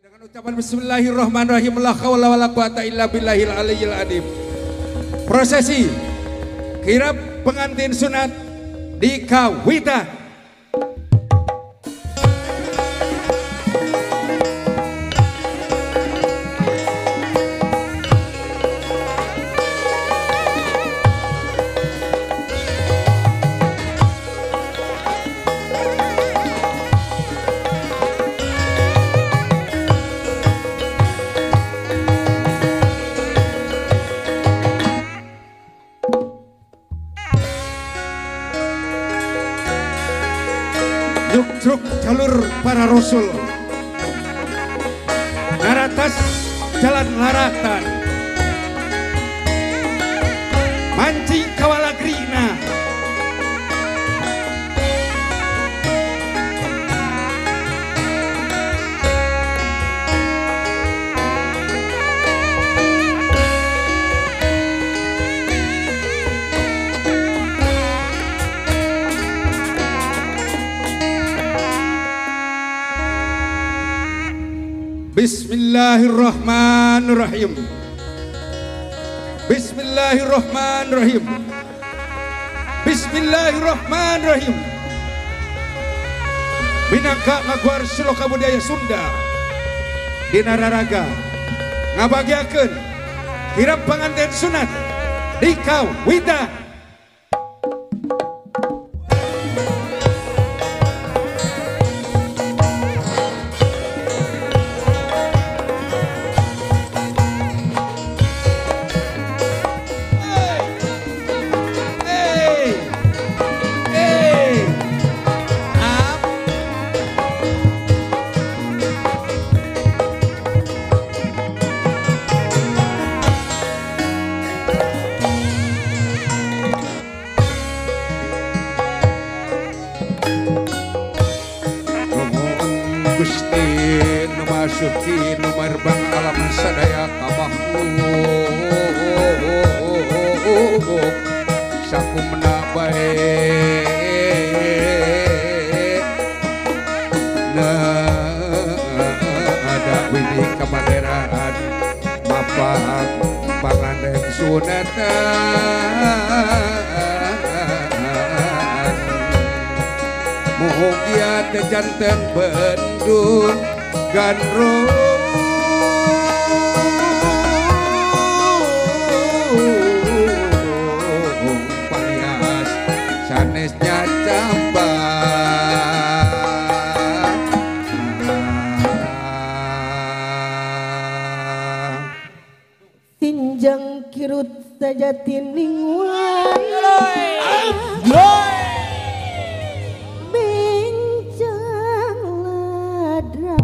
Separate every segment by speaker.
Speaker 1: Dengan ucapan bismillahirrahmanirrahim, la haula wala quwata illa billahil aliyyil azim. Prosesi kirap pengantin sunat di Kawitan. Truk jalur para rasul, naratas jalan laratan, mancing kawalagrina, Bismillahirrahmanirrahim. Bismillahirrahmanirrahim. Bismillahirrahmanirrahim. Minangka ngaguar siloka budaya Sunda dina raraga ngabagiakeun kirap panganten sunat di Kawitan. Suci numarbang alam sadaya kamakhluk sakumna bae na ada widi kamaderaan mapak panganen sunatan mugia teh janten bendun gandrung palias sanesnya cambang.
Speaker 2: Sinjang kirut sajati ningwai bencang ladra.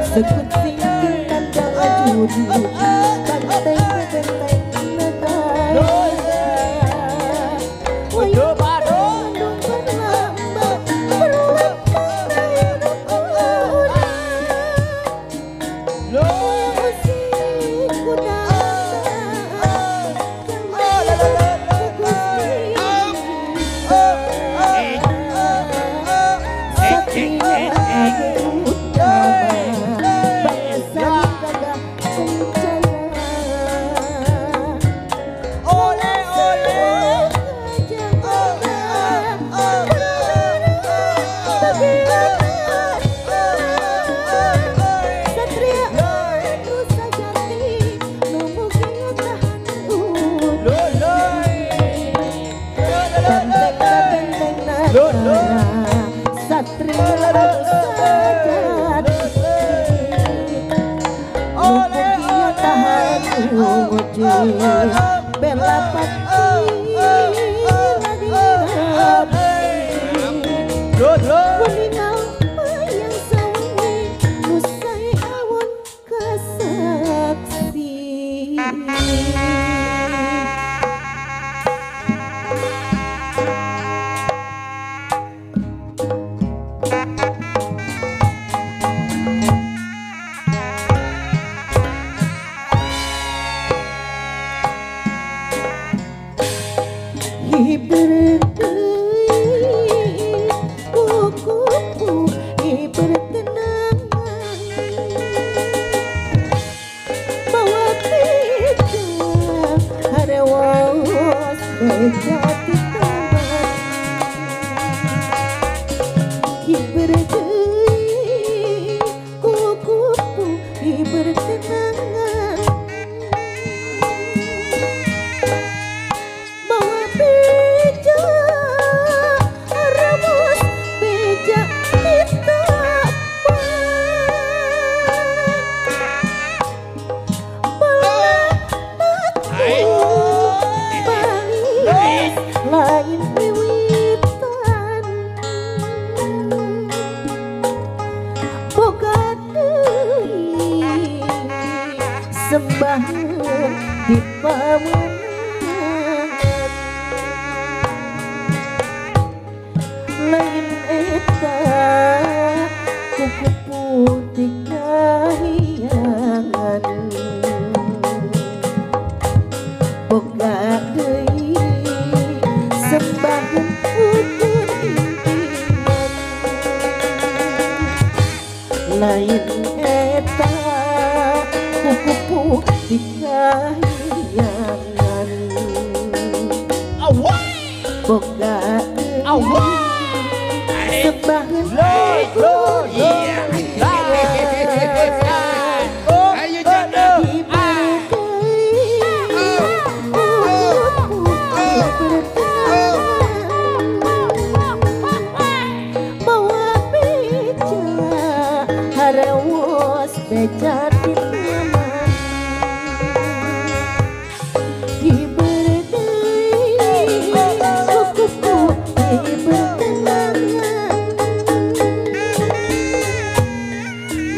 Speaker 2: Sekut singkin tanda ajudi banteng benteng negara Wayo bandung berlamba berlamba Saksi. Hiber deui kukupu hiber tenangan bawa beja harewas beja titaman hiber deui kukupu hiber tenangan bawa beja harewas beja titaman balis lain wiwitan boga deui sembahan di pamenangan lain eta kuku putih kahiangan boga deui sembahan ukur impian lain eta kuku putih kahiangan boga deui sembahan ukur impian.
Speaker 1: Ayo janda.
Speaker 2: Bawa beja harewas beja titaman hiber deui kukupu hiber tenangan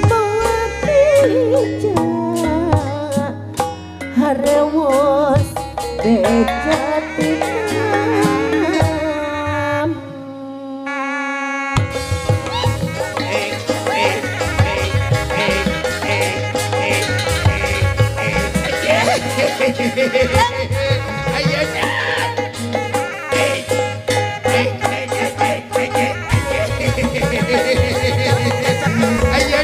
Speaker 2: bawa beja harewas beja titaman.
Speaker 1: Ayo Ayo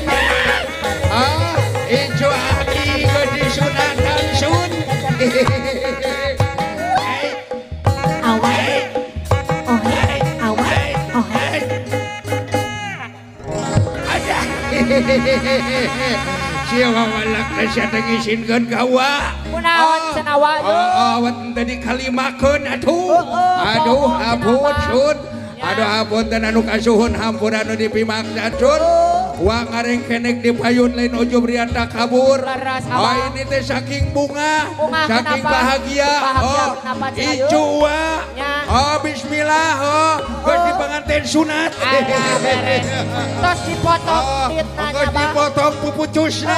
Speaker 1: ah, ijo aki gede sunatan sun.
Speaker 2: Awak, ohe, awak, ohe.
Speaker 1: Ada. Siapa walak na siya tangisinkan kawa.
Speaker 3: Kunaon cenah wa
Speaker 1: Oh, awat tadi kalimakeun atuh. Aduh, ampun sun. Aduh ampun teh anu kasuhun hampura anu dipimaksa sun. Wa ngarengkenek di payun lain ujub rian takabur.
Speaker 3: Leres,
Speaker 1: Oh
Speaker 3: Abah.
Speaker 1: ini teh saking bunga,
Speaker 3: Bunga
Speaker 1: saking
Speaker 3: kenapa?
Speaker 1: bahagia.
Speaker 3: Bahagia
Speaker 1: Oh,
Speaker 3: kenapa cenah yeuh?
Speaker 1: icu wa.
Speaker 3: Nya.
Speaker 1: Oh bismillah oh, geus di pengantin sunat.
Speaker 3: Alah beres. Tos dipotong
Speaker 1: Oh,
Speaker 3: fitnahnya
Speaker 1: geus
Speaker 3: Bah.
Speaker 1: dipotong pupucusna.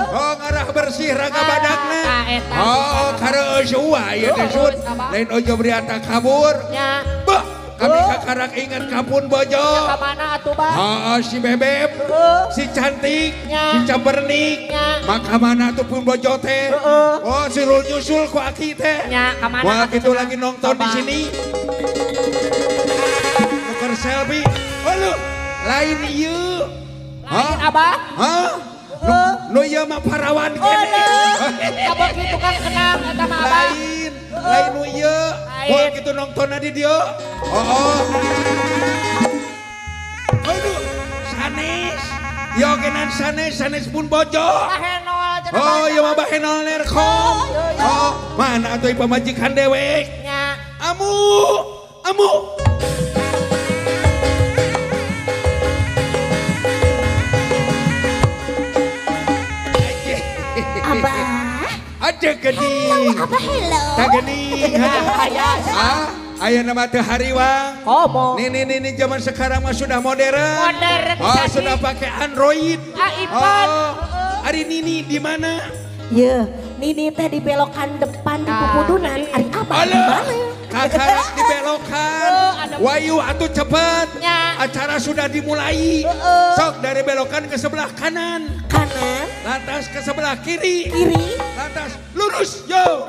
Speaker 1: Oh ngarah bersih raga
Speaker 3: Ah,
Speaker 1: badakna.
Speaker 3: ah, eta
Speaker 1: Oh kareus wa ieu teh sun.
Speaker 3: Lurus, Abah.
Speaker 1: Lain ujub rian takabur.
Speaker 3: Nya.
Speaker 1: Bah, kami kakarak ingat kapun bojo.
Speaker 3: Nya ka mana atuh Bah?
Speaker 1: Oh, si bebeb, si cantik,
Speaker 3: Nya.
Speaker 1: si cambernik.
Speaker 3: Nya.
Speaker 1: Maka mana tuh pun bojo teh. Oh, si rul nyusul ku aki teh.
Speaker 3: Nya, ka mana
Speaker 1: Wah,
Speaker 3: atuh
Speaker 1: gitu
Speaker 3: cenah?
Speaker 1: lagi nonton di
Speaker 3: Abah.
Speaker 1: sini. Nuker selfie. Oh, lu, lain ieu.
Speaker 3: Lain Abah.
Speaker 1: Hah? Nu ieu mah parawan
Speaker 3: Oh,
Speaker 1: kene.
Speaker 3: leuh. Kabeh tukang kenang eta mah Abah.
Speaker 1: Lain, lain nu ieu.
Speaker 3: Lain.
Speaker 1: Wah, gitu nonton di dieu. Oh, oh. Aduh, sanes. Yo genan sanes, sanes pun bojo.
Speaker 3: Bahenol cenah
Speaker 1: Oh,
Speaker 3: Bah.
Speaker 1: ieu mah bahenol nerkom. Oh, mana atuh pamajikan dewek?
Speaker 3: Nya.
Speaker 1: Amu, amu.
Speaker 2: Abah,
Speaker 1: Ada gening.
Speaker 2: Abah hello.
Speaker 1: Tak gening. Ah, aya nama teh hariwang.
Speaker 3: Komo.
Speaker 1: Nih, nih, nih, nih, zaman sekarang mah sudah modern.
Speaker 3: Modern
Speaker 1: Oh,
Speaker 3: jadi.
Speaker 1: sudah pakai Android.
Speaker 3: Ah, iPad.
Speaker 1: Oh, Ari Nini di mana?
Speaker 2: Ye, Nini teh di belokan depan di Pupudunan. Ari Abah di
Speaker 1: Alah,
Speaker 2: mana?
Speaker 1: kakarak dibelokan.
Speaker 3: Oh, ada-
Speaker 1: Wayu atuh cepet.
Speaker 3: Nya.
Speaker 1: Acara sudah dimulai. Sok dari belokan ke sebelah kanan,
Speaker 2: Kanan,
Speaker 1: lantas ke sebelah kiri,
Speaker 2: kiri.
Speaker 1: lantas lurus, yo.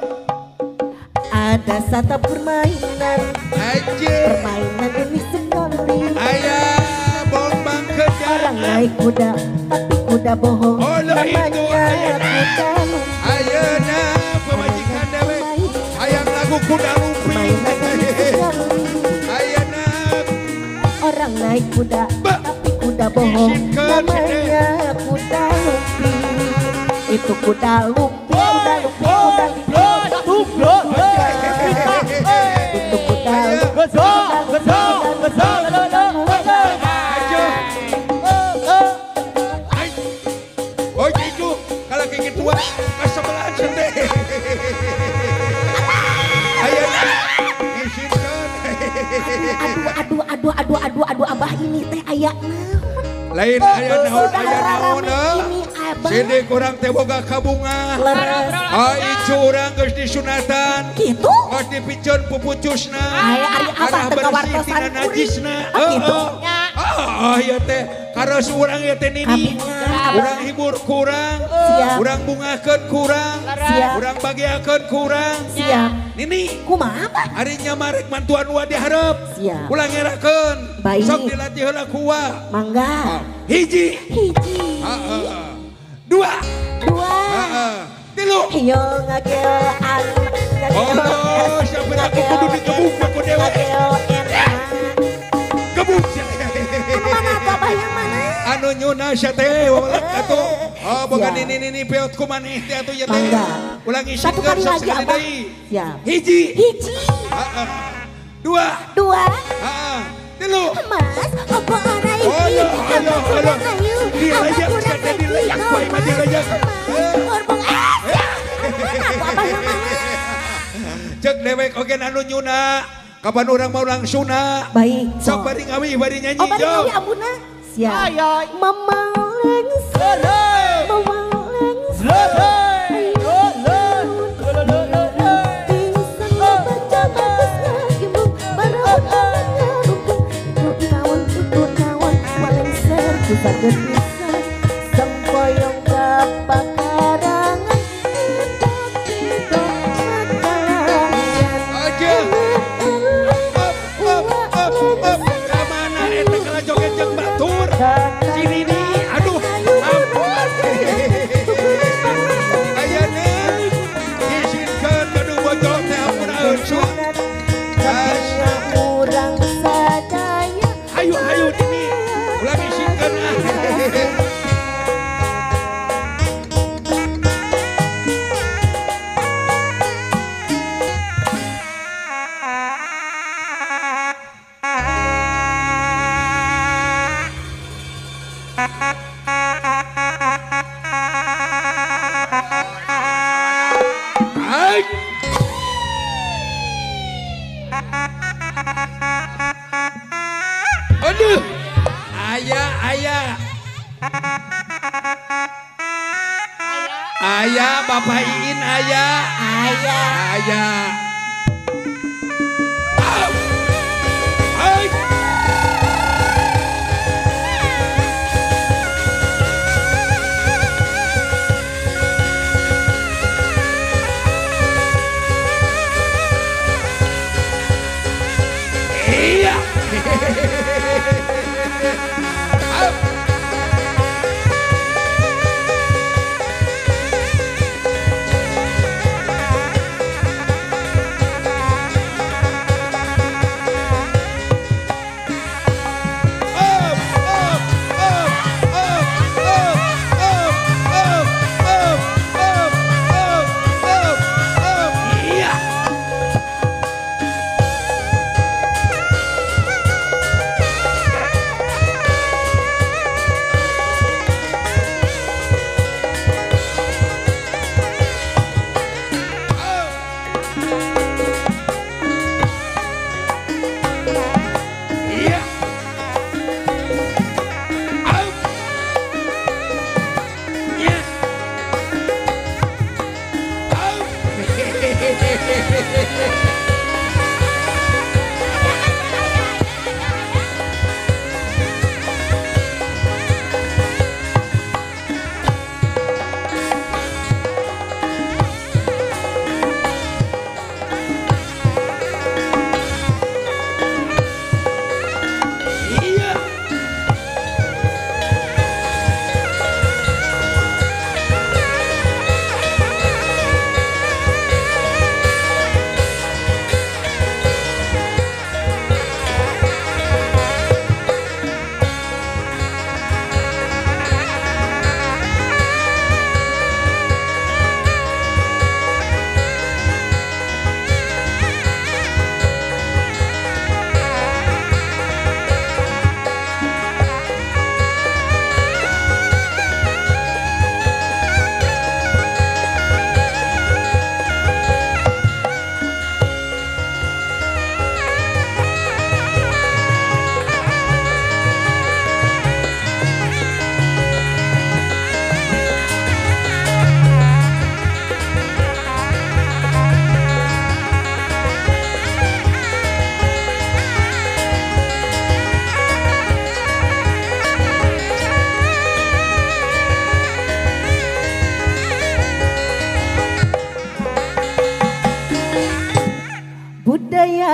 Speaker 2: Ada satu permainan.
Speaker 1: Aje.
Speaker 2: Permainan ini sekali.
Speaker 1: Ayah bombang kejar.
Speaker 2: Orang naik kuda tapi kuda bohong.
Speaker 1: Oh,
Speaker 2: namanya
Speaker 1: itu ayeuna.
Speaker 2: Kuda lumping.
Speaker 1: Ayeuna pamajikan dewe. Hayang lagu kuda lumping.
Speaker 2: Permainan ini sekali.
Speaker 1: Ayeuna
Speaker 2: orang naik kuda tapi kuda bohong. Namanya kuda lumping. Itu kuda lumping, kuda lumping, kuda lumping. Itu kuda lumping, kuda lumping.
Speaker 1: Oh itu kalau kayak gitu kasebelahan sendiri. Ayeuna isinkeun.
Speaker 2: Aduh aduh aduh aduh aduh abah ini teh aya naon?
Speaker 1: Lain aya naon aya naon. Sini kurang teh boga kabunga. Ah icu urang geus disunatan.
Speaker 2: Kitu?
Speaker 1: Geus dipiceun pupucusna.
Speaker 2: Aya ari abah teh kawartosan
Speaker 1: najisna. Heeh. Ah ieu teh karos urang ieu teh nini. Urang hibur kurang, urang bungakeun kurang, urang bagiakeun kurang.
Speaker 2: Siap.
Speaker 1: Nini,
Speaker 2: kumaha abah?
Speaker 1: Ari nyamarek mantuan wa dihareup.
Speaker 2: Siap.
Speaker 1: Ulah ngerakeun.
Speaker 2: Baik.
Speaker 1: Sok dilatih heula ku wa.
Speaker 2: Mangga.
Speaker 1: Hiji.
Speaker 2: Hiji.
Speaker 1: Dua.
Speaker 2: Dua.
Speaker 1: Tilu.
Speaker 2: Yo ngagelan.
Speaker 1: Oh, siapa aku kudu digebuk aku dewe. Gebuk.
Speaker 2: Mana tuh abah yang mana?
Speaker 1: Anu nyuna sia teh wawalak atuh. Oh, boga nini nini peot ku maneh teh atuh ieu teh. Ulang
Speaker 2: satu kali lagi abah. Siap.
Speaker 1: Hiji.
Speaker 2: Hiji.
Speaker 1: Dua.
Speaker 2: Dua.
Speaker 1: Tilu.
Speaker 2: Mas, apa ora iki?
Speaker 1: Ayo, ayo, ayo. Dilayak sia teh dilayak wae mah dilayak.
Speaker 2: Orbong es. Mana tuh abah yang mana?
Speaker 1: Cek dewek oge anu nyuna. Kapan urang mau langsungna?
Speaker 2: Baik.
Speaker 1: Sok bari ngawi bari nyanyi.
Speaker 2: Oh, bari ngawi ambuna. Siap. Mama lengser. Mama lengser. Sempoyong kepakarangan
Speaker 1: aja. Up up up up. Kamana eta kala joget jeung batur. Si Nini aduh ampun. Ayeuna isinkeun gaduh bojong teh ampun aeun.
Speaker 2: Urang sadaya.
Speaker 1: Ayo ayo Nini. Ulah isinkeun ah. Aduh, ayah, ayah, ayah, Bapak Iin, ayah,
Speaker 2: ayah,
Speaker 1: ayah. Iya. Up. Up, up, up, up, up, up, up, up, up, up, up, up. Iya.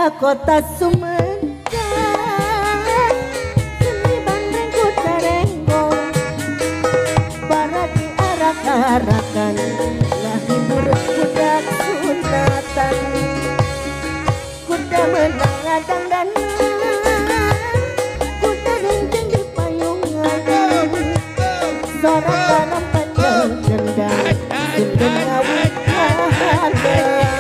Speaker 2: Budaya kota Sumedang, seni bandeng kuda renggong, para diarak-arakan, ngahibur budak sunatan, kuda menang ngadang-danang, kuda renceng di payungan, sorak trompet jeung gendang, sinden ngawih ngahandang.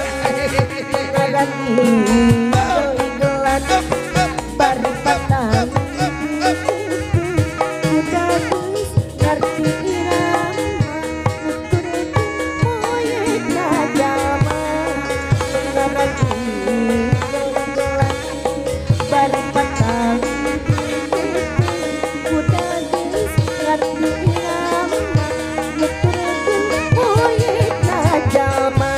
Speaker 2: Bari patang kuda geus ngarti irama, nuturkeun poyekna jalma, ngarani gelang bari patang kuda geus ngarti irama, nuturkeun poyekna jalma.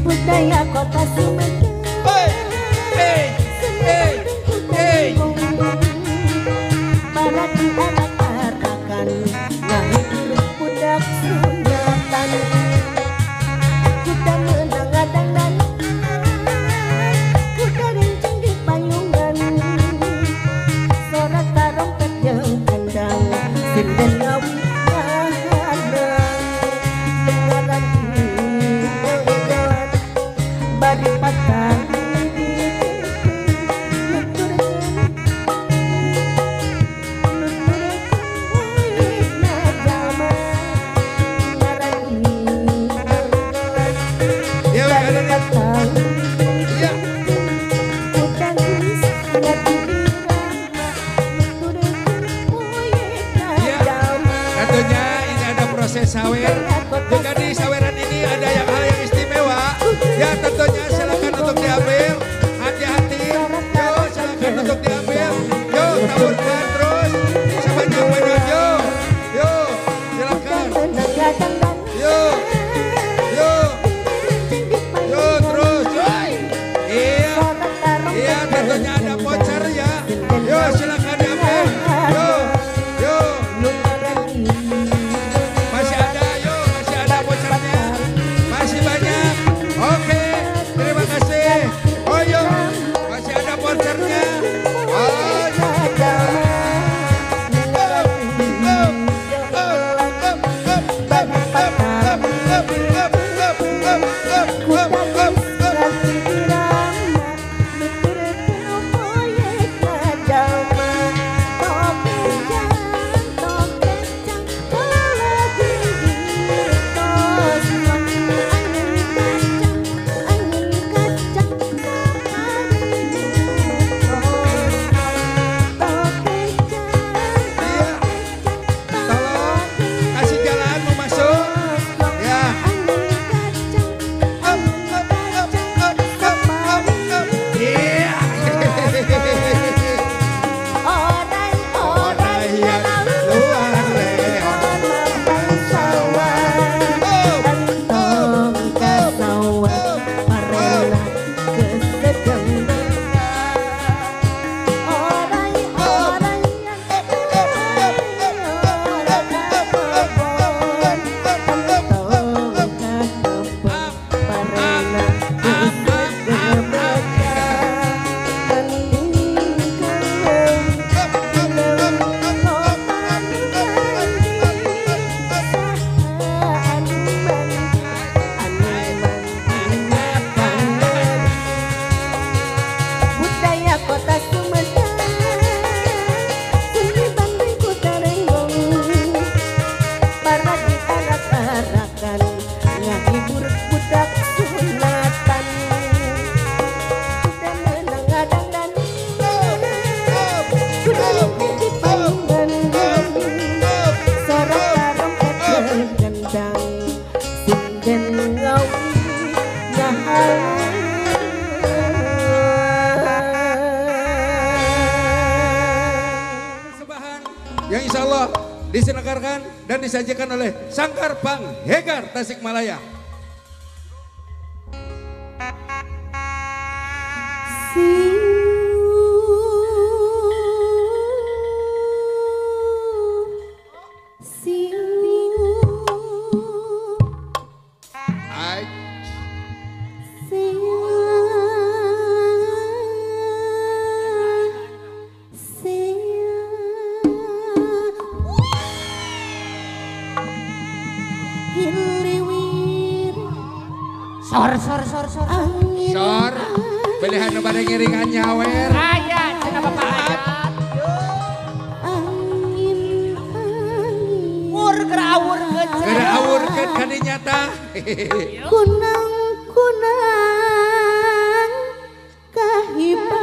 Speaker 2: Budaya kota Sumedang, seni bandeng kuda renggong, para diarak-arakan, ngahibur budak sunatan, kuda menang ngadang-danang, kuda renceng di payungan, sorak trompet jeung kendang, sinden ngawih ngahandang, ngarani bari patang nuturkeun poyekna jalma, ngarani bari patang kuda geus ngarti irama, nuturkeun poyekna jalma.
Speaker 1: Tentunya ini ada proses sawer. Juga di saweran ini ada yang hal yang istimewa. Ya tentunya silakan untuk diambil. Hati-hati. Yo silakan untuk diambil. Yo taburkan terus sebanyak-banyak. Yo, yo silakan. Yo, yo, yo terus. Iya, iya tentunya ada voucher ya. Yo silakan diambil. Yo, yo. Masih ada, yo masih ada vouchernya. Masih Allah diselenggarakan dan disajikan oleh Sangkar Panghegar Tasikmalaya.
Speaker 3: Sor sor sor sor.
Speaker 1: Sor. Pilihan nu bade ngiringan nyawer.
Speaker 3: Aya cenah Bapak Hajat.
Speaker 2: Angin angin.
Speaker 3: Wur keur awurkeun.
Speaker 1: Keur awurkeun ka dinya tah.
Speaker 2: Kunang kunang kahibaran.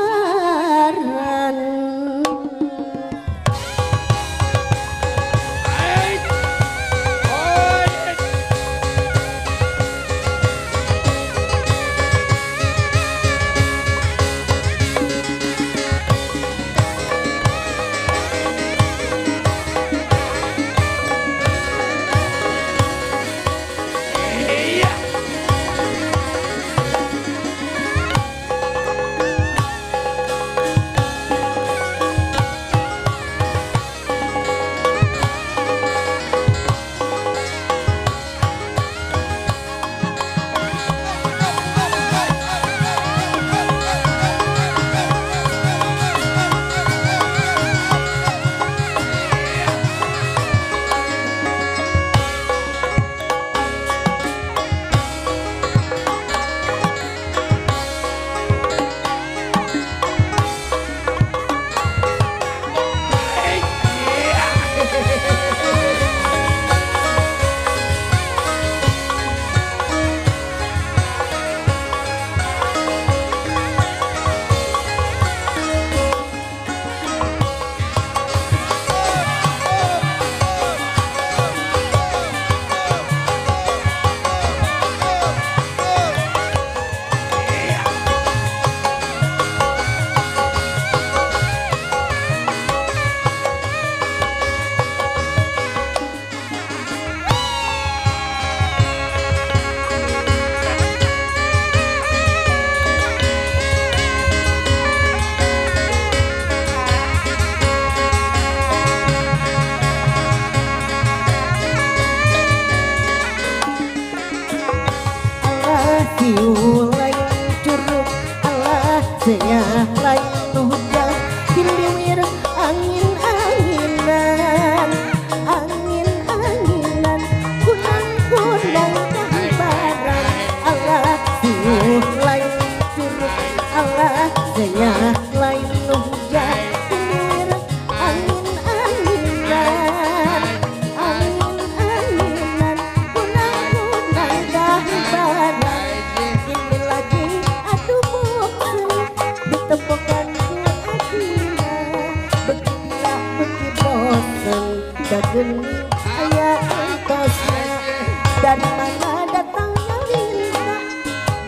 Speaker 2: Dari mana datangnya lintah,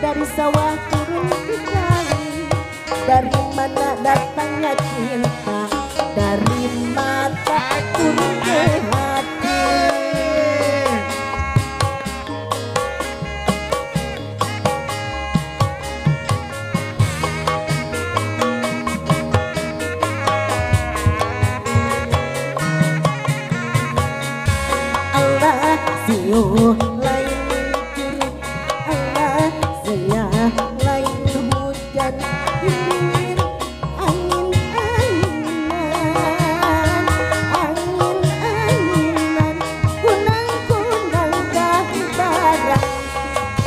Speaker 2: dari sawah turun ke kali. Dari mana datangnya cinta, dari mata turun ke hati. Allah siuh lain curut, Allah siah lain hujan, hilir angin anginan, angin anginan, kunang kunang kahibaran.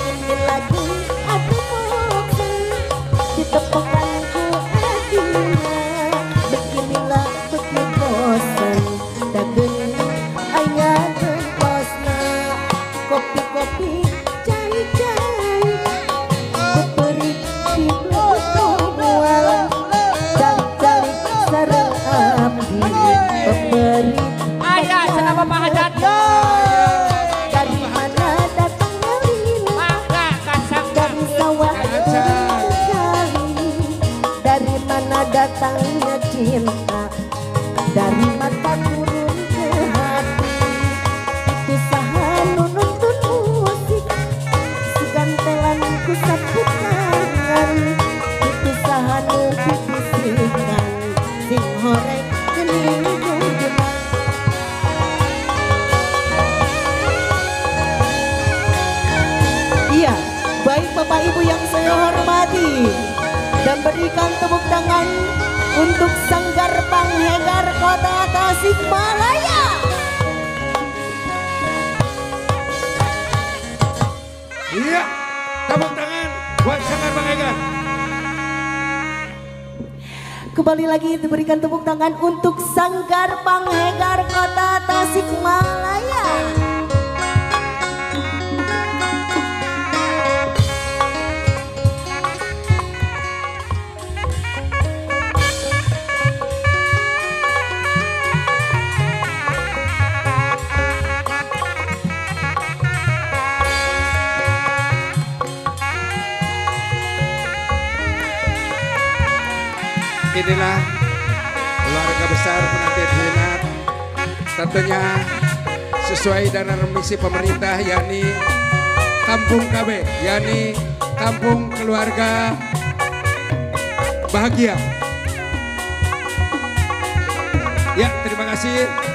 Speaker 2: Ini lagi aku bosen ditepokanku hatinya, beginilah begini bosen daging ayah. Kopi-kopi cai-cai beri di cari-cari sarang abdi pemberi
Speaker 3: ayah cenah Bapak Hajat.
Speaker 2: Dari mana datangnya lintah, dari sawah turun ke kali. Dari mana datangnya cinta, dari mata turun ke Dan berikan tepuk tangan untuk Sanggar Panghegar Kota Tasikmalaya.
Speaker 1: Iya, tepuk tangan buat Sanggar Panghegar.
Speaker 2: Kembali lagi diberikan tepuk tangan untuk Sanggar Panghegar Kota Tasikmalaya.
Speaker 1: Inilah keluarga besar pengantin Hinat, tentunya sesuai dengan misi pemerintah, yakni Kampung KB, yakni Kampung Keluarga Bahagia. Ya, terima kasih.